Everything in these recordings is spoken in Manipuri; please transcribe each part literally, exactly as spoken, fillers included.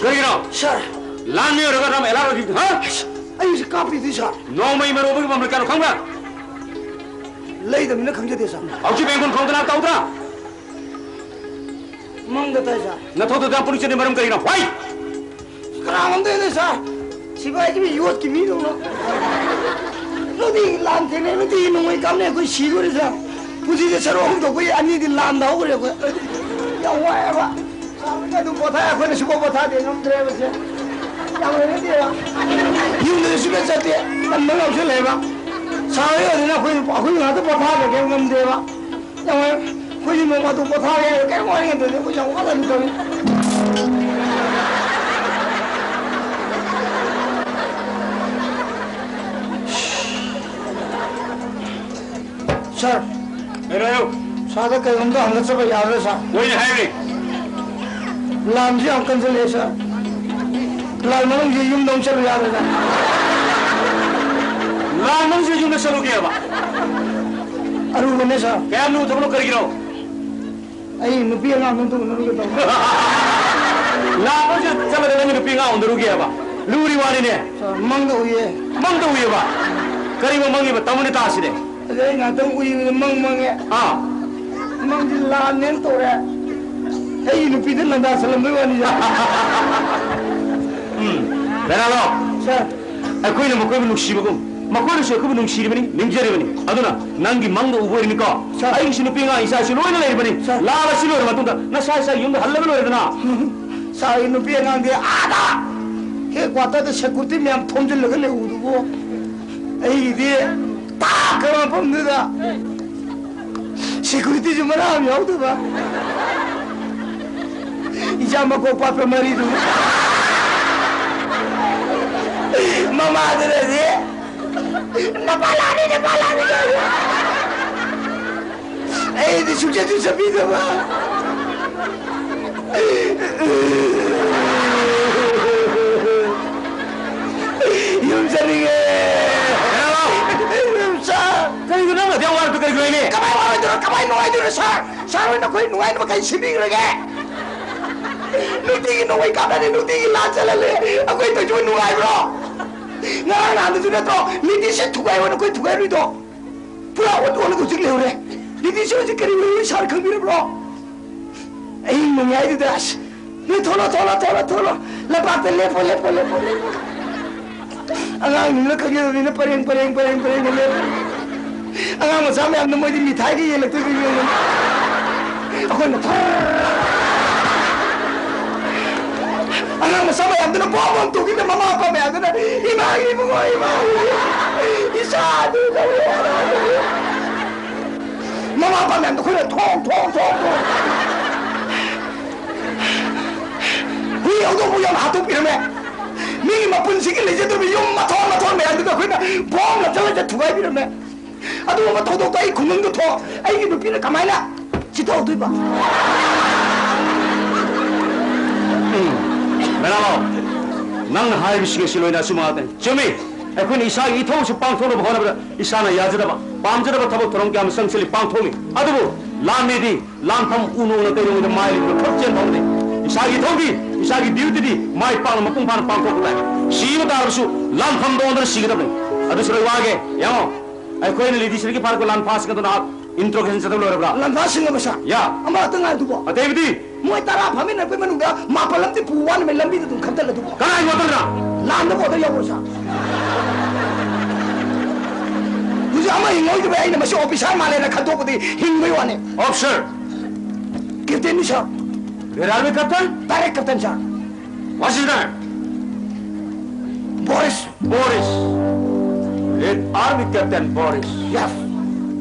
ꯀꯔꯤꯒꯤꯅꯣ? ꯁꯥꯔ꯫ ꯂꯥꯟ ꯃꯤ ꯑꯣꯏꯔꯒ ꯅꯪ ꯑꯦꯂꯥꯔꯠ ꯑꯣꯏꯈꯤꯕꯗꯣ, ꯍꯥ? ꯑꯩꯁꯦ ꯀꯥꯞꯄꯤꯗꯨꯏ, ꯁꯥꯔ꯫ ꯅꯣꯡꯃꯩ ꯃꯔꯨ ꯑꯃꯒꯤ ꯃꯃꯜ ꯀꯌꯥꯅꯣ ꯈꯪꯕ꯭ꯔꯥ? ꯂꯩꯗꯕꯅꯤꯅ ꯈꯪꯖꯗꯦ, ꯁꯥꯔ꯫ ꯍꯧꯖꯤꯛ ꯕꯦꯡꯒꯨꯟ ꯈꯣꯡꯗꯅ ꯇꯧꯗ꯭ꯔꯥ? ꯃꯪꯗ ꯇꯥꯏ, ꯁꯥꯔ꯫ ꯅꯊꯧꯗꯨꯗ ꯄꯨꯂꯤꯁ ꯆꯠꯂꯤ ꯃꯔꯝ ꯀꯔꯤꯅꯣ? ꯍꯣꯏ! ꯀꯅꯥ ꯉꯝꯗꯣꯏꯅꯣ, ꯁꯥꯔ? ꯁꯤꯐꯥꯏꯁꯤꯕꯨ ꯌꯣꯠꯀꯤ ꯃꯤꯗꯧꯅ꯫ ꯅꯨꯡꯇꯤꯒꯤ ꯂꯥꯟ ꯊꯦꯡꯅꯩ, ꯅꯨꯡꯇꯤꯒꯤ ꯅꯣꯡꯃꯩ ꯀꯥꯞꯅꯩ, ꯑꯩꯈꯣꯏ ꯁꯤꯗꯣꯔꯦ, ꯁꯥꯔ꯫ ꯄꯨꯟꯁꯤꯗ ꯁꯔꯨꯛ ꯑꯍꯨꯝ ꯊꯣꯛꯄꯒꯤ ꯑꯅꯤꯗꯤ ꯂꯥꯟꯗ ꯍꯧꯈ꯭ꯔꯦ ꯑꯩꯈꯣꯏ꯫ ꯌꯥꯝ ꯋꯥꯏꯑꯦꯕ꯫ ꯁꯥꯔ, ꯑꯗꯨꯝ ꯄꯣꯊꯥꯏ, ꯑꯩꯈꯣꯏꯅ ꯁꯨꯡꯄꯣ ꯄꯣꯊꯥꯗꯦ, ꯉꯝꯗ꯭ꯔꯦꯕ ꯁꯦ꯫ ꯌꯥꯝ ꯍꯩꯅꯗꯦꯕ꯫ ꯌꯨꯝꯗꯁꯨ ꯁꯨꯡꯆꯠ ꯆꯠꯇꯦ, ꯇꯟꯕ ꯌꯥꯎꯁꯜꯂꯛꯑꯦꯕ꯫ ꯁꯥꯔ ꯍꯣꯏ ꯑꯣꯏꯗꯅ ꯑꯩꯈꯣꯏ, ꯑꯩꯈꯣꯏ ꯉꯥꯛꯇ ꯄꯣꯊꯥꯗ꯭ꯔꯗꯤ ꯉꯝꯗꯦꯕ꯫ ꯌꯥꯝ ꯋꯥꯏ꯫ ꯑꯩꯈꯣꯏꯗꯤ ꯅꯣꯡ ꯐꯥꯗꯣꯛ ꯄꯣꯊꯥꯒꯦ ꯍꯥꯏꯔꯒ ꯀꯔꯤꯝ ꯋꯥꯅꯤꯡꯉꯥꯏ ꯂꯩꯇꯦ꯫ ꯑꯩꯈꯣꯏ ꯌꯥꯝ ꯋꯥꯅ ꯑꯗꯨꯝ ꯇꯧꯏ꯫ ꯁꯥꯔ꯫ ꯍꯥꯏꯔꯣ, ꯍꯥꯏꯔꯣ꯫ ꯁꯥꯔꯗ ꯀꯩꯅꯣꯝꯇ ꯍꯪꯒꯠꯆꯕ ꯌꯥꯒꯗ꯭ꯔꯥ, ꯁꯥꯔ? ꯍꯣꯏꯅꯦ, ꯍꯥꯏꯌꯨꯅꯦ꯫ ꯂꯥꯟꯁꯨ ꯌꯥꯝ ꯀꯟꯁꯤꯜꯂꯛꯑꯦ, ꯁꯥꯔ꯫ ꯂꯥꯟ ꯃꯅꯨꯡꯁꯤ ꯌꯨꯝꯗ ꯑꯃꯨꯛ ꯆꯠꯂꯨ ꯌꯥꯔꯣꯏꯗ꯭ꯔꯥ? ꯂꯥꯟ ꯃꯅꯨꯡꯁꯤ ꯌꯨꯝꯗ ꯆꯠꯂꯨꯒꯦꯕ? ꯑꯔꯨꯕꯅꯦ, ꯁꯥꯔ꯫ ꯀꯌꯥꯝ ꯂꯨꯕ ꯊꯕꯛꯅꯣ? ꯀꯔꯤꯒꯤꯅꯣ? ꯑꯩ ꯅꯨꯄꯤ ꯑꯉꯥꯡꯗꯣ ꯑꯝꯇ ꯎꯅꯔꯨꯒꯦ ꯇꯧꯕ꯫ ꯂꯥꯟ ꯃꯅꯨꯡꯁꯤ ꯆꯠꯂꯒ ꯅꯪꯒꯤ ꯅꯨꯄꯤ ꯑꯉꯥꯡ ꯎꯅꯔꯨꯒꯦꯕ? ꯂꯨꯔꯤ ꯋꯥꯅꯤꯅꯦ꯫ ꯁꯥꯔ, ꯃꯪꯗ ꯎꯏꯌꯦ꯫ ꯃꯪꯗ ꯎꯏꯌꯦꯕ? ꯀꯔꯤꯕꯨ ꯃꯪꯉꯤꯕ? ꯇꯝꯃꯨꯅꯦ ꯇꯥꯁꯤꯅꯦ꯫ ꯑꯗꯩ ꯑꯩ ꯉꯥꯛꯇꯪ ꯎꯏꯕꯗ ꯃꯪ ꯃꯪꯉꯦ꯫ ꯑꯥ꯫ ꯃꯪꯗꯤ ꯂꯥꯟꯅꯦꯅ ꯇꯧꯔꯦ꯫ ꯑꯩꯒꯤ ꯅꯨꯄꯤꯗ ꯂꯥꯟꯗꯥꯁꯜꯂꯝꯕꯩ ꯋꯥꯅꯤꯗ꯫ ꯎꯝ꯫ ꯕꯦꯔꯥꯂꯣ꯫ ꯁꯥꯔ꯫ ꯑꯩꯈꯣꯏꯅ ꯃꯈꯣꯏꯕꯨ ꯅꯨꯡꯁꯤꯕꯒꯨꯝ, ꯃꯈꯣꯏꯅꯁꯨ ꯑꯩꯈꯣꯏꯕꯨ ꯅꯨꯡꯁꯤꯔꯤꯕꯅꯤ, ꯅꯤꯡꯖꯔꯤꯕꯅꯤ꯫ ꯑꯗꯨꯅ ꯅꯪꯒꯤ ꯃꯪꯗ ꯎꯕ ꯑꯣꯏꯔꯤꯅꯤꯀꯣ꯫ ꯁꯥꯔ꯫ ꯑꯩꯒꯤꯁꯨ ꯅꯨꯄꯤ ꯑꯉꯥꯡ ꯏꯆꯥ ꯏꯁꯨ ꯂꯣꯏꯅ ꯂꯩꯔꯤꯕꯅꯤ꯫ ꯁꯥꯔ꯫ ꯂꯥꯟ ꯑꯁꯤ ꯂꯣꯏꯔ ꯃꯇꯨꯡꯗ ꯅꯁꯥ ꯏꯁꯥ ꯌꯨꯝꯗ ꯍꯜꯂꯒ ꯂꯣꯏꯔꯦꯗꯅ꯫ ꯁꯥꯔꯒꯤ ꯅꯨꯄꯤ ꯑꯉꯥꯡꯗꯤ ꯑꯥꯗ ꯍꯦꯗ ꯀ꯭ꯋꯥꯇꯔꯗ ꯁꯦꯀꯨꯔꯤꯇꯤ ꯃꯌꯥꯝ ꯊꯣꯝꯖꯤꯜꯂꯒ ꯂꯩꯍꯧꯕꯗꯨꯕꯨ ꯑꯩꯒꯤꯗꯤ ꯇꯥꯛꯈ꯭ꯔꯕ ꯃꯐꯝꯗꯨꯗ ꯁꯦꯀꯨꯔꯤꯇꯤꯁꯨ ꯃꯔꯥ ꯑꯃ ꯌꯥꯎꯗꯕ꯫ ꯏꯆꯥ ꯃꯀꯣꯛ ꯄꯥꯠꯄ ꯃꯔꯤꯗꯨ ꯃꯃꯥꯗꯨꯅꯗꯤ "ꯅꯄꯥ ꯂꯥꯛꯑꯅꯤ, ꯅꯄꯥ ꯂꯥꯛꯑꯅꯤ" ꯇꯧꯔꯤ꯫ ꯑꯩꯗꯤ ꯁꯨꯡꯆꯠꯁꯨ ꯆꯠꯄꯤꯗꯕ꯫ ꯌꯨꯝ ꯆꯠꯅꯤꯡꯉꯦ꯫ ꯁꯥꯔ꯫ ꯀꯔꯤꯅꯣ ꯅꯪꯅ ꯑꯗꯨꯌꯥꯝ ꯋꯥꯔꯛꯇꯣ ꯀꯔꯤꯒꯤꯅꯣ ꯍꯥꯏꯅꯦ? ꯀꯃꯥꯏ ꯋꯥꯔꯣꯏꯗꯣꯏꯅꯣ? ꯀꯃꯥꯏ ꯅꯨꯡꯉꯥꯏꯗꯣꯏꯅꯣ ꯁꯥꯔ? ꯁꯥꯔ ꯍꯣꯏꯅ ꯑꯩꯈꯣꯏ ꯅꯨꯡꯉꯥꯏꯅꯕ ꯀꯩ ꯁꯤꯟꯕꯤꯈ꯭ꯔꯒꯦ? ꯅꯨꯡꯇꯤꯒꯤ ꯅꯣꯡꯃꯩ ꯀꯥꯞꯅꯔꯦ, ꯅꯨꯡꯇꯤꯒꯤ ꯂꯥꯟ ꯆꯠꯍꯜꯂꯦ꯫ ꯑꯩꯈꯣꯏ ꯇꯧꯏꯁꯤꯕꯨ ꯅꯨꯡꯉꯥꯏꯕ꯭ꯔꯣ? ꯉꯔꯥꯡ ꯅꯍꯥꯟꯗꯁꯨ ꯅꯠꯇ꯭ꯔꯣ ꯂꯤꯇꯤꯁꯦ ꯊꯨꯒꯥꯏꯌꯣꯅ ꯑꯩꯈꯣꯏ ꯊꯨꯒꯥꯏꯔꯨꯏꯗꯣ? ꯄꯨꯔꯥ ꯑꯣꯟ ꯑꯣꯜꯂꯒ ꯍꯧꯖꯤꯛ ꯂꯩꯍꯧꯔꯦ꯫ ꯂꯤꯇꯤꯁꯦ ꯍꯧꯖꯤꯛ ꯀꯔꯤ ꯑꯣꯏꯔꯤ ꯁꯥꯔ ꯈꯪꯕꯤꯔꯕ꯭ꯔꯣ? ꯑꯍꯤꯡ ꯅꯣꯡꯌꯥꯏꯗꯨꯗ ꯑꯁ, ꯅꯣꯏ ꯊꯣꯛꯂꯣ, ꯊꯣꯛꯂꯣ, ꯊꯣꯛꯂꯣ, ꯊꯣꯛꯂꯣ꯫ ꯂꯝꯄꯥꯛꯇ ꯂꯦꯞꯄꯣ, ꯂꯦꯞꯄꯣ, ꯂꯦꯞꯄꯣ, ꯂꯦꯞꯄꯣ꯫ ꯑꯉꯥꯡꯅꯤꯅ ꯈꯪꯖꯗꯕꯅꯤꯅ ꯄꯔꯦꯡ, ꯄꯔꯦꯡ, ꯄꯔꯦꯡ, ꯄꯔꯦꯡ ꯂꯦꯞꯄꯣ꯫ ꯑꯉꯥꯡ ꯃꯆꯥ ꯃꯌꯥꯝꯅ ꯃꯣꯏꯗꯤ ꯃꯤꯊꯥꯏꯒ ꯌꯦꯜꯂꯛꯇꯣꯏꯒ ꯌꯦꯡꯉꯨꯅꯦ꯫ ꯑꯩꯈꯣꯏꯅ ꯊꯔ-, ꯑꯉꯥꯡ ꯃꯆꯥ ꯃꯌꯥꯝꯗꯨꯅ ꯕꯣꯝ ꯕꯣꯝ ꯇꯧꯈꯤꯕꯗ ꯃꯃꯥ ꯃꯄꯥ ꯃꯌꯥꯝꯗꯨꯅ, "ꯏꯃꯥꯒꯤ ꯏꯕꯨꯡꯉꯣ, ꯏꯃꯥꯒꯤ ꯏꯆꯥ ꯑꯗꯨ ꯇꯧꯔꯦ, ꯑꯗꯥ ꯇꯧꯔꯦ"꯫ ꯃꯃꯥ ꯃꯄꯥ ꯃꯌꯥꯝꯗꯣ ꯑꯩꯈꯣꯏꯅ ꯊꯣꯡ, ꯊꯣꯡ, ꯊꯣꯡ, ꯊꯣꯡ꯫ ꯍꯨꯏ ꯍꯧꯗꯣꯡꯕꯨ ꯌꯥꯝ ꯍꯥꯠꯇꯣꯛꯄꯤꯔꯝꯃꯦ꯫ ꯃꯤꯒꯤ ꯃꯄꯨꯟꯁꯤꯒꯤ ꯂꯩꯖꯗꯧꯔꯤꯕ ꯌꯨꯝ ꯃꯊꯣꯟ ꯃꯊꯣꯟ ꯃꯌꯥꯝꯗꯨꯗ ꯑꯩꯈꯣꯏꯅ ꯕꯣꯝ ꯂꯪꯁꯤꯜꯂꯒ ꯊꯨꯒꯥꯏꯕꯤꯔꯝꯃꯦ꯫ ꯑꯗꯨꯒꯨꯝꯕ ꯊꯧꯗꯣꯛꯇꯣ ꯑꯩ ꯈꯨꯡꯒꯪꯗ ꯊꯣꯛ ꯑꯩꯒꯤ ꯅꯨꯄꯤꯅ ꯀꯃꯥꯏꯅ ꯆꯤꯊꯍꯧꯗꯣꯏꯕ? ꯎꯝ꯫ ꯃꯦꯔꯥꯂꯥꯎ, ꯅꯪꯅ ꯍꯥꯏꯔꯤꯕꯁꯤꯡ ꯑꯁꯤ ꯂꯣꯏꯅ ꯑꯆꯨꯝꯕ ꯉꯥꯛꯇꯅꯤ꯫ ꯆꯨꯝꯃꯤ, ꯑꯩꯈꯣꯏꯅ ꯏꯁꯥꯒꯤ ꯏꯊꯧꯁꯨ ꯄꯥꯡꯊꯣꯛꯅꯕ ꯍꯣꯠꯅꯕꯗ ꯏꯁꯥꯅ ꯌꯥꯖꯗꯕ, ꯄꯥꯝꯖꯗꯕ ꯊꯕꯛ ꯊꯧꯔꯝ ꯀꯌꯥ ꯑꯃ ꯆꯪꯁꯤꯜꯂꯤ, ꯄꯥꯡꯊꯣꯛꯂꯤ꯫ ꯑꯗꯨꯕꯨ ꯂꯥꯟꯃꯤꯗꯤ ꯂꯥꯟꯐꯝ ꯎ ꯅꯣꯡꯅ ꯀꯩꯗꯧꯉꯩꯗ ꯃꯥꯏ ꯂꯩꯕꯗ ꯈꯛ ꯆꯦꯟꯕ ꯍꯧꯅꯗꯦ꯫ ꯏꯁꯥꯒꯤ ꯏꯊꯧꯗꯤ, ꯏꯁꯥꯒꯤ ꯗ꯭ꯌꯨꯇꯤꯗꯤ ꯃꯥꯏ ꯄꯥꯛꯅ ꯃꯄꯨꯡ ꯐꯥꯅ ꯄꯥꯡꯊꯣꯛꯄ ꯇꯥꯏ꯫ ꯁꯤꯕ ꯇꯥꯔꯕꯁꯨ ꯂꯥꯟꯐꯝꯗ ꯑꯣꯟꯗꯨꯅ ꯁꯤꯒꯗꯕꯅꯤ꯫ ꯑꯗꯨꯁꯨ ꯂꯣꯏ ꯋꯥꯒꯦ꯫ ꯌꯦꯡꯉꯣ, ꯑꯩꯈꯣꯏꯅ ꯂꯤꯗꯤꯁꯤꯗꯒꯤ ꯐꯥꯔꯛꯄ ꯂꯥꯟꯐꯥꯁꯤꯡ ꯑꯗꯨ ꯅꯍꯥꯛ ꯏꯟꯇ꯭ꯔꯣꯒꯦꯁꯟ ꯆꯠꯊꯕ ꯂꯣꯏꯔꯕ꯭ꯔꯥ? ꯂꯥꯟꯐꯥ ꯁꯤꯡꯉꯕ ꯁꯥꯔ? ꯌꯥ꯫ ꯑꯃꯈꯛꯇ ꯉꯥꯏꯗꯨꯕꯣ? ꯑꯇꯩꯕꯨꯗꯤ? ꯃꯣꯏ ꯇꯔꯥ ꯐꯥꯃꯤꯟꯅꯔꯛꯄꯩ ꯃꯅꯨꯡꯗ ꯃꯥꯄꯜ ꯑꯃꯗꯤ ꯄꯨ ꯋꯥꯅ ꯂꯝꯕꯤꯗ ꯑꯗꯨꯝ ꯈꯟꯊꯜꯂ ꯑꯗꯨꯕꯣ? ꯀꯅꯥꯒꯤ ꯑꯣꯔꯗꯔꯅ? ꯂꯥꯟꯗꯕ ꯑꯣꯔꯗꯔ ꯌꯥꯎꯕ꯭ꯔꯣ ꯁꯥꯔ? ꯍꯧꯖꯤꯛ ꯑꯃ ꯍꯤꯡꯍꯧꯗꯕ ꯑꯩꯅ ꯃꯁꯤ ꯑꯣꯐꯤꯁꯥꯔ ꯃꯥꯜꯂꯦꯅ ꯈꯟꯗꯣꯛꯄꯗꯤ ꯍꯤꯡꯕꯩ ꯋꯥꯅꯤ꯫ ꯑꯣꯐꯤꯁꯥꯔ꯫ ꯀꯦꯞꯇꯦꯟꯅꯤ sir. Where are we, Captain? Direct captain sir. What's his name? Boris. Boris. Red Army Captain Boris. Yes.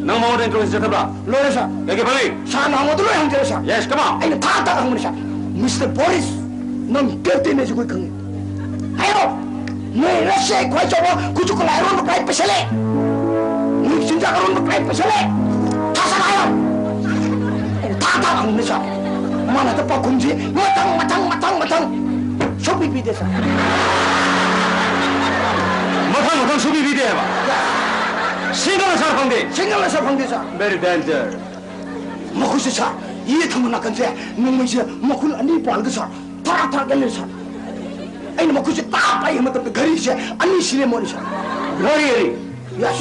ꯅꯪ ꯃꯉꯣꯟꯗ ꯏꯟꯇ꯭ꯔꯣꯗ꯭ꯌꯨꯁ ꯆꯠꯊꯕ꯭ꯔꯥ? ꯂꯣꯏꯔꯦ ꯁꯥꯔ꯫ ꯀꯩ ꯀꯩ ꯐꯪꯉꯤ? ꯁꯥꯔꯅ ꯍꯪꯕꯗꯨ ꯂꯣꯏ ꯍꯪꯖꯔꯦ ꯁꯥꯔ꯫ Yes, come on. ꯑꯩꯅ ꯊꯥ ꯊꯥ ꯍꯪꯕꯅꯤ ꯁꯥꯔ꯫ ꯃꯤꯁꯇꯔ ꯕꯣꯔꯤꯁ, ꯅꯪ ꯀꯦꯞꯇꯦꯟ ꯍꯥꯏꯁꯤ ꯑꯩꯈꯣꯏ ꯈꯪꯉꯤ꯫ ꯍꯥꯏꯔꯣ꯫ ꯅꯣꯏ ꯔꯁꯤꯌꯥꯒꯤ ꯈ꯭ꯋꯥꯏ ꯆꯥꯎꯕ ꯈꯨꯠꯁꯨ ꯈꯨꯠꯂꯥꯏ ꯑꯔꯣꯟꯕ ꯀꯗꯥꯏ ꯄꯩꯁꯜꯂꯦ? ꯅꯣꯏ ꯆꯤꯟꯖꯥꯛ ꯑꯔꯣꯟꯕ ꯀꯗꯥꯏ ꯄꯩꯁꯜꯂꯦ? ꯊꯥ ꯁꯥꯔ ꯍꯥꯏꯔꯣ꯫ ꯑꯩꯅ ꯊꯥ ꯊꯥ ꯍꯪꯕꯅꯤ ꯁꯥꯔ꯫ ꯃꯥꯅ ꯍꯦꯛꯇ ꯄꯥꯎꯈꯨꯝꯁꯤ ꯃꯊꯪ, ꯃꯊꯪ, ꯃꯊꯪ, ꯃꯊꯪ꯫ ꯁꯨꯡꯄꯤ ꯄꯤꯗꯦ ꯁꯥꯔ꯫ ꯃꯊꯪ ꯃꯊꯪ ꯁꯨꯡꯄꯤ ꯄꯤꯗꯦ ꯍꯥꯏꯕ? ꯁꯤꯡꯒꯜ ꯑꯟꯁꯔ ꯐꯪꯗꯦ? ꯁꯤꯡꯒꯜ ꯑꯟꯁꯔ ꯐꯪꯗꯦ ꯁꯥꯔ꯫ Very danger. ꯃꯈꯣꯏꯁꯦ ꯁꯥꯔ, ꯌꯦꯠ ꯊꯪꯕ ꯅꯥꯀꯟꯁꯦ ꯅꯣꯡꯃꯩꯁꯦ ꯃꯈꯨꯟ ꯑꯅꯤ ꯄꯥꯜꯂꯒ, ꯁꯥꯔ, ꯊꯔꯥꯛ ꯊꯔꯥꯛ ꯌꯥꯜꯂꯦ, ꯁꯥꯔ꯫ ꯑꯩꯅ ꯃꯈꯨꯠꯁꯦ ꯇꯥꯛ ꯄꯥꯏꯕ ꯃꯇꯝꯗ ꯘꯔꯤꯁꯦ ꯑꯅꯤ ꯁꯤ ꯂꯩꯔꯝꯃꯦ, ꯁꯥꯔ꯫ ꯘꯔꯤ ꯑꯅꯤ? Yes꯫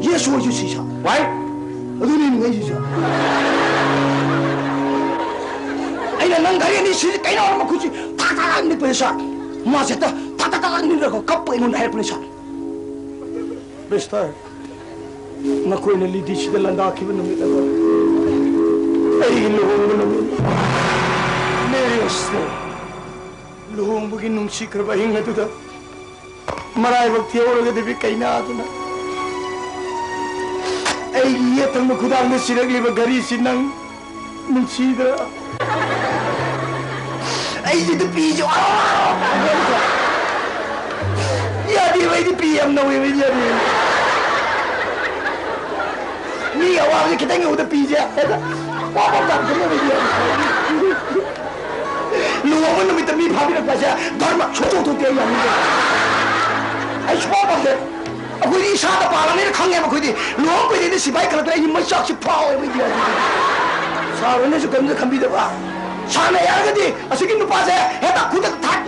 Yes, what you see, sir? Why? ꯑꯗꯨꯅꯤ ꯅꯨꯡꯉꯥꯏꯁꯤ, ꯁꯥꯔ꯫ ꯑꯩꯅ, "ꯅꯪ ꯘꯔꯤ ꯑꯅꯤ ꯁꯤꯜꯂꯤ ꯀꯩꯅꯣ?" ꯍꯥꯏꯔ ꯃꯈꯨꯠꯁꯤ ꯊꯥꯛ ꯊꯥꯛ ꯅꯤꯛꯄꯅꯦ, ꯁꯥꯔ꯫ ꯃꯥꯁꯦ ꯍꯦꯛꯇ ꯊꯥꯛ ꯊꯥꯛ ꯊꯥꯛ ꯅꯤꯛꯂꯒ ꯀꯞꯄ ꯑꯩꯉꯣꯟꯗ ꯍꯥꯏꯔꯛꯄꯅꯦ, ꯁꯥꯔ꯫ ꯃꯤꯁꯇꯔ, ꯅꯈꯣꯏꯅ ꯂꯤꯗꯤꯁꯤꯗ ꯂꯥꯟꯗꯥꯈꯤꯕ ꯅꯨꯃꯤꯠ ꯑꯗꯣ ꯑꯩꯒꯤ ꯂꯨꯍꯣꯡꯕ ꯅꯨꯃꯤꯠ꯫ Marriage day꯫ ꯂꯨꯍꯣꯡꯕꯒꯤ ꯅꯨꯡꯁꯤꯈ꯭ꯔꯕ ꯑꯍꯤꯡ ꯑꯗꯨꯗ ꯃꯔꯥꯏꯕꯛ ꯊꯤꯍꯧꯔꯒꯗꯤ ꯀꯩꯅꯥꯗꯨꯅ ꯑꯩꯒꯤ ꯌꯦꯠ ꯊꯪꯕ ꯈꯨꯗꯥꯡꯗ ꯁꯤꯔꯛꯂꯤꯕ ꯘꯔꯤꯁꯤ ꯅꯪ ꯅꯨꯡꯁꯤꯗ꯭ꯔꯥ? ꯑꯩꯁꯦ ꯅꯨꯄꯤꯁꯦ, ꯑꯥ! ꯌꯥꯗꯦꯕ, ꯑꯩꯗꯤ ꯄꯤ ꯌꯥꯝ ꯅꯧꯋꯦꯕ, ꯑꯩꯗꯤ ꯌꯥꯗꯦꯕ꯫ ꯃꯤ ꯑꯋꯥꯕꯁꯦ ꯈꯤꯇꯪ ꯌꯧꯕꯗ ꯄꯤꯁꯦ ꯍꯦꯛꯇ ꯄꯣꯞ ꯄꯣꯞ ꯇꯥꯔꯛꯀꯅꯦꯕ, ꯑꯩꯗꯤ ꯌꯥꯗꯦ꯫ ꯂꯨꯍꯣꯡꯕ ꯅꯨꯃꯤꯠꯇ ꯃꯤ ꯐꯥꯕꯤꯔꯛꯄꯁꯦ ꯙꯔꯃ ꯁꯨꯡꯇꯧ ꯊꯣꯛꯇꯦ, ꯑꯩ ꯌꯥꯅꯤꯡꯗꯦ꯫ ꯑꯩ ꯁꯨꯡꯄꯥꯝ ꯄꯥꯝꯗꯦ꯫ ꯑꯩꯈꯣꯏꯗꯤ ꯏꯁꯥꯗ ꯄꯥꯜꯂꯕꯅꯤꯅ ꯈꯪꯉꯦꯕ꯫ ꯑꯩꯈꯣꯏꯗꯤ ꯂꯨꯍꯣꯡ ꯀꯨꯏꯗ꯭ꯔꯤꯉꯩꯗ ꯁꯤꯐꯥꯏ ꯈꯜꯂꯛꯇꯅ ꯑꯩꯒꯤ ꯃꯩꯆꯥꯛꯁꯤ ꯐꯥꯎꯋꯦꯕ, ꯑꯩꯗꯤ ꯌꯥꯗꯦ꯫ ꯁꯥꯔ ꯍꯣꯏꯅꯁꯨ ꯀꯔꯤꯝꯇ ꯈꯟꯕꯤꯗꯕ꯫ ꯁꯥꯔꯅ ꯌꯥꯔꯒꯗꯤ ꯑꯁꯤꯒꯤ ꯅꯨꯄꯥꯁꯦ ꯍꯦꯛꯇ ꯈꯨꯗꯛꯇ ꯊꯥ-,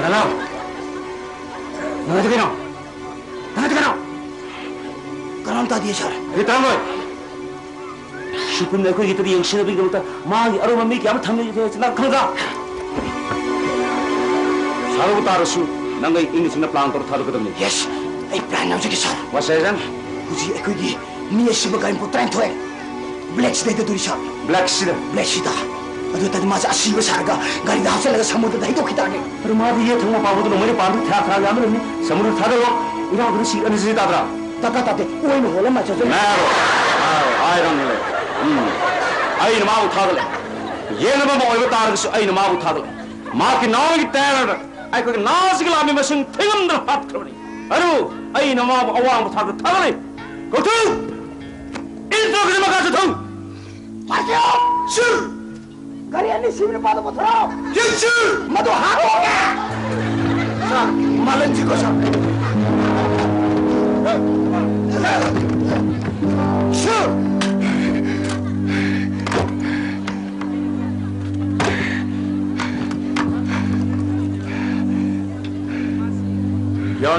ꯅꯅꯥꯎ, ꯅꯪ ꯀꯩꯅꯣ? ꯅꯪ ꯀꯩꯅꯣ? ꯀꯅꯥꯝ ꯇꯥꯗꯤꯌꯦ, ꯁꯥꯔ꯫ ꯑꯩ ꯇꯥꯔꯝꯂꯣꯏ꯫ ꯁꯨꯄ꯭ꯔꯤꯝꯅ ꯑꯩꯈꯣꯏꯒꯤ ꯌꯦꯡꯁꯤꯟꯅꯕꯒꯤꯗꯃꯛꯇ ꯃꯥꯒꯤ ꯑꯔꯨꯝꯕ ꯃꯤ ꯀꯌꯥ ꯑꯃ ꯊꯝꯂꯤ, ꯅꯪ ꯈꯪꯗ꯭ꯔꯥ? ꯁꯥꯔꯕꯨ ꯇꯥꯔꯁꯨ, ꯅꯪ ꯑꯩ ꯏꯪꯅ ꯆꯤꯛꯅ plan ꯇꯧꯔ ꯊꯥꯗꯣꯛꯀꯗꯕꯅꯤ꯫ Yes, ꯑꯩ plan ꯌꯥꯎꯖꯒꯦ, ꯁꯥꯔ꯫ What sir? ꯍꯧꯖꯤꯛ ꯑꯩꯈꯣꯏꯒꯤ ꯃꯤ ꯑꯁꯤꯕ ꯒꯥꯔꯤ ꯃꯄꯣꯠ ꯇꯔꯥꯅꯤꯊꯣꯏ Black Sida ꯗ ꯇꯧꯔꯤ, ꯁꯥꯔ꯫ Black Sida? Black Sida꯫ ꯑꯗꯨ ꯑꯣꯏ ꯇꯥꯔꯗꯤ ꯃꯥꯁꯦ ꯑꯁꯤꯕ ꯁꯥꯔꯒ ꯒꯥꯔꯤꯗ ꯍꯥꯞꯆꯜꯂꯒ ꯁꯃꯨꯗ꯭ꯔꯗ ꯍꯩꯗꯣꯛꯈꯤ ꯇꯥꯔꯒꯦ꯫ ꯑꯗꯨ ꯃꯥꯗꯤ ꯌꯦꯠ ꯊꯪꯕ ꯄꯥꯕꯗꯨꯅ ꯃꯣꯏꯅ ꯄꯥꯟꯗꯨ ꯊꯥ ꯊꯥ ꯌꯥꯝꯕꯅꯤ꯫ ꯁꯃꯨꯗ꯭ꯔ ꯊꯥꯗꯔꯣ, ꯏꯔꯥꯡꯗꯨꯅ ꯁꯤ ꯑꯅꯤꯁꯤ ꯇꯥꯗ꯭ꯔꯥ? ꯇꯥꯇꯥ ꯇꯥꯇꯦ, ꯑꯣꯏꯅ ꯍꯣꯜꯂ ꯃꯥꯏ ꯆꯠꯆꯒꯦ꯫ ꯅꯥꯔꯣ꯫ ꯑꯥ, ꯍꯥꯏꯔꯝꯂꯦ꯫ ꯎꯝ꯫ ꯑꯩꯅ ꯃꯥꯕꯨ ꯊꯥꯒꯠꯂꯦ꯫ ꯌꯦꯡꯅꯕ ꯑꯃ ꯑꯣꯏꯕ ꯇꯥꯔꯒꯁꯨ ꯑꯩꯅ ꯃꯥꯕꯨ ꯊꯥꯒꯠꯂꯦ꯫ ꯃꯍꯥꯛꯀꯤ ꯅꯥꯎꯒꯤ ꯇꯦꯔꯔ ꯑꯩꯈꯣꯏꯒꯤ ꯅꯥꯁꯤꯒꯤ ꯂꯥꯟꯃꯤ ꯃꯁꯤꯡ ꯊꯤꯉꯝꯗꯅ ꯍꯥꯠꯈ꯭ꯔꯕꯅꯤ꯫ ꯑꯗꯨ ꯑꯩꯅ ꯃꯥꯕꯨ ꯑꯋꯥꯡꯕ ꯊꯥꯛꯇ ꯊꯥꯒꯠꯂꯤ꯫ ꯀꯧꯊꯨ! ꯏꯟꯇ꯭ꯔꯣꯒꯤꯗꯤ ꯃꯈꯥ ꯆꯠꯊꯧ! ꯃꯥꯏꯀꯩ! ꯁꯤꯔ! ꯒꯥꯔꯤ ꯑꯅꯤ ꯁꯤꯕ ꯅꯨꯄꯥꯗꯣ ꯄꯨꯊꯣꯔꯛꯑꯣ! ꯌꯦꯠꯁꯤ! ꯃꯗꯨ ꯍꯥꯠꯇꯣꯛꯑꯒꯦ! ꯁꯥꯔ, ꯃꯥꯂꯪꯁꯤꯀꯣ, ꯁꯥꯔ꯫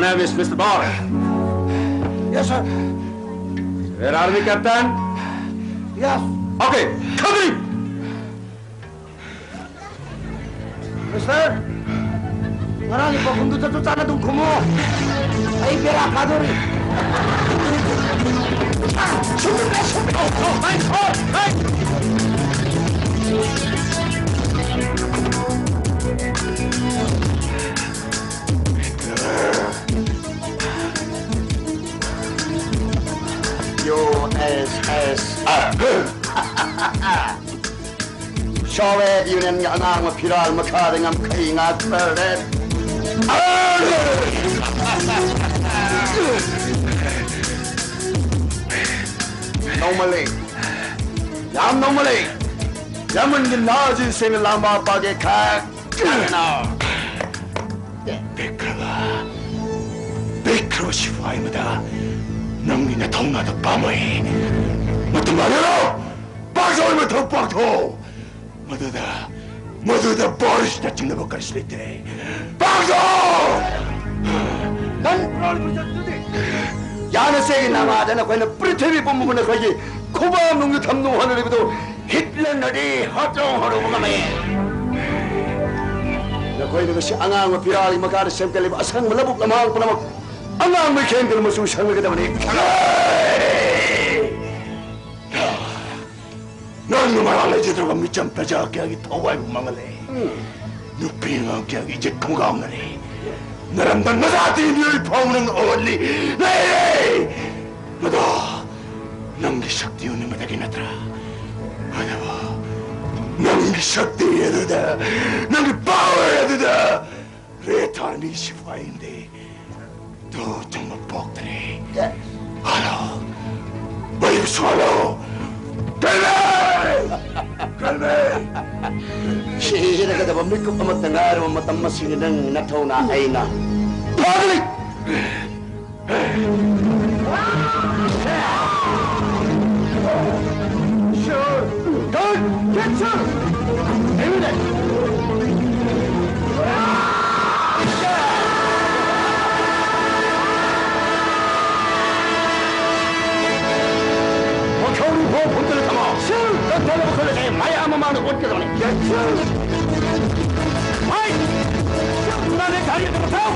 Name is Mister Bar. Yes, sir. Where are we, Captain? Yes. Okay, come in. Mister, ꯉꯔꯥꯡꯒꯤ ꯄꯥꯎꯈꯨꯝꯗꯨ ꯆꯞ ꯆꯥꯅ ꯑꯗꯨꯝ ꯈꯨꯝꯃꯨ꯫ ꯑꯩ ꯕꯦꯔꯥ ꯀꯥꯗꯧꯔꯤ꯫ U S S R. Soviet Unionꯒꯤ ꯑꯉꯥꯡꯕ ꯐꯤꯔꯥꯜ ꯃꯈꯥꯗ ꯉꯝꯈꯩ ꯉꯥꯛꯄ red. ꯅꯧꯃꯜꯂꯤ꯫ ꯌꯥꯝ ꯅꯧꯃꯜꯂꯤ꯫ ꯌꯥꯝꯃꯟꯒꯤ ꯅꯥꯖꯤ ꯁꯦꯡꯅ ꯂꯥꯝꯕ ꯄꯥꯒꯦ ꯈꯛ꯫ ꯄꯤꯛꯈ꯭ꯔꯕ, ꯄꯤꯛꯈ꯭ꯔꯕ ꯁꯤꯐꯥꯏ ꯑꯃꯗ ꯅꯪꯒꯤ ꯅꯊꯧꯅꯥꯗ ꯄꯥꯝꯃꯣꯏ꯫ ꯃꯇꯝ ꯃꯥꯡꯍꯜꯂꯣ! ꯄꯥꯛꯊꯣꯛꯑꯣ, ꯃꯊꯧ ꯄꯥꯛꯊꯣꯛꯑꯣ! ꯃꯗꯨꯗ, ꯃꯗꯨꯗ ꯕꯣꯔꯤꯁꯅ ꯆꯤꯡꯅꯕ ꯀꯔꯤꯁꯨ ꯂꯩꯇꯦ꯫ ꯄꯥꯛꯊꯣꯛꯑꯣ! ꯅꯪ ꯌꯥꯅ ꯆꯦꯒꯤ ꯅꯃꯥꯗ ꯅꯈꯣꯏꯅ ꯄ꯭ꯔꯤꯊꯤꯕꯤ ꯄꯨꯝꯕꯕꯨ ꯅꯈꯣꯏꯒꯤ ꯈꯨꯕꯥꯝ ꯅꯨꯡꯗ ꯊꯝꯅꯨ ꯍꯣꯠꯅꯔꯤꯕꯗꯨ ꯍꯤꯠꯂꯔꯅꯗꯤ ꯍꯥꯠꯇꯣꯡ ꯍꯧꯔꯨꯕ ꯉꯝꯃꯦ꯫ ꯅꯈꯣꯏꯅ ꯉꯁꯤ ꯑꯉꯥꯡꯕ ꯐꯤꯔꯥꯜꯒꯤ ꯃꯈꯥꯗ ꯁꯦꯝꯒꯠꯂꯤꯕ ꯑꯁꯪꯕ ꯂꯧꯕꯨꯛ ꯂꯝꯍꯥꯡ ꯄꯨꯝꯅꯃꯛ ꯑꯉꯥꯡꯕ ꯏꯈꯦꯡꯗꯨꯅ ꯃꯆꯨ ꯁꯪꯂꯒꯗꯕꯅꯤ꯫ ꯅꯪꯅ ꯃꯔꯥꯜ ꯂꯩꯖꯗ꯭ꯔꯕ ꯃꯤꯆꯝ ꯄ꯭ꯔꯖꯥ ꯀꯌꯥꯒꯤ ꯊꯋꯥꯏꯕꯨ ꯃꯥꯡꯍꯜꯂꯦ꯫ ꯅꯨꯄꯤ ꯑꯉꯥꯡ ꯀꯌꯥꯒꯤ ꯏꯖꯠ ꯈꯣꯡꯒꯥꯎꯅꯔꯦ꯫ ꯅꯔꯝꯗꯝ ꯅꯖꯥꯇꯤ ꯃꯤꯑꯣꯏ ꯐꯥꯎ ꯅꯪ ꯑꯣꯜꯂꯤ꯫ ꯂꯩꯔꯦ! ꯃꯗꯣ ꯅꯪꯒꯤ ꯁꯛꯇꯤ ꯎꯅꯤꯡꯕꯗꯒꯤ ꯅꯠꯇ꯭ꯔꯥ? ꯑꯗꯨꯕꯨ ꯅꯪꯒꯤ ꯁꯛꯇꯤ ꯑꯗꯨꯗ, ꯅꯪꯒꯤ power ꯑꯗꯨꯗ ꯔꯦꯠ ꯑꯥꯔꯃꯤ ꯁꯤꯐꯥꯏ ꯑꯃꯗꯤ ꯇꯨ ꯆꯨꯝꯕ ꯄꯣꯛꯇ꯭ꯔꯦ꯫ ꯍꯜꯂꯣ! ꯃꯩ ꯁꯣꯜꯂꯣ! ꯀꯜꯃꯩ! ꯀꯜꯃꯩ! ꯁꯤꯔꯒꯗꯕ ꯃꯤꯀꯨꯞ ꯑꯃꯠꯇ ꯉꯥꯏꯔꯕ ꯃꯇꯝ ꯑꯁꯤꯒꯤ ꯅꯪ ꯅꯊꯧꯅ ꯑꯩꯅ ꯐꯥꯒꯅꯤ! Sure. Good. Get some. Aim it. ꯑꯣꯠꯀꯗꯕꯅꯤ꯫ ꯍꯣꯏ! ꯅꯪꯅ ꯒꯥꯔꯤ ꯑꯗꯨ ꯊꯧ!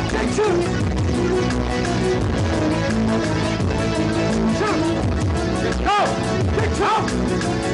ꯊꯧ! ꯊꯧ!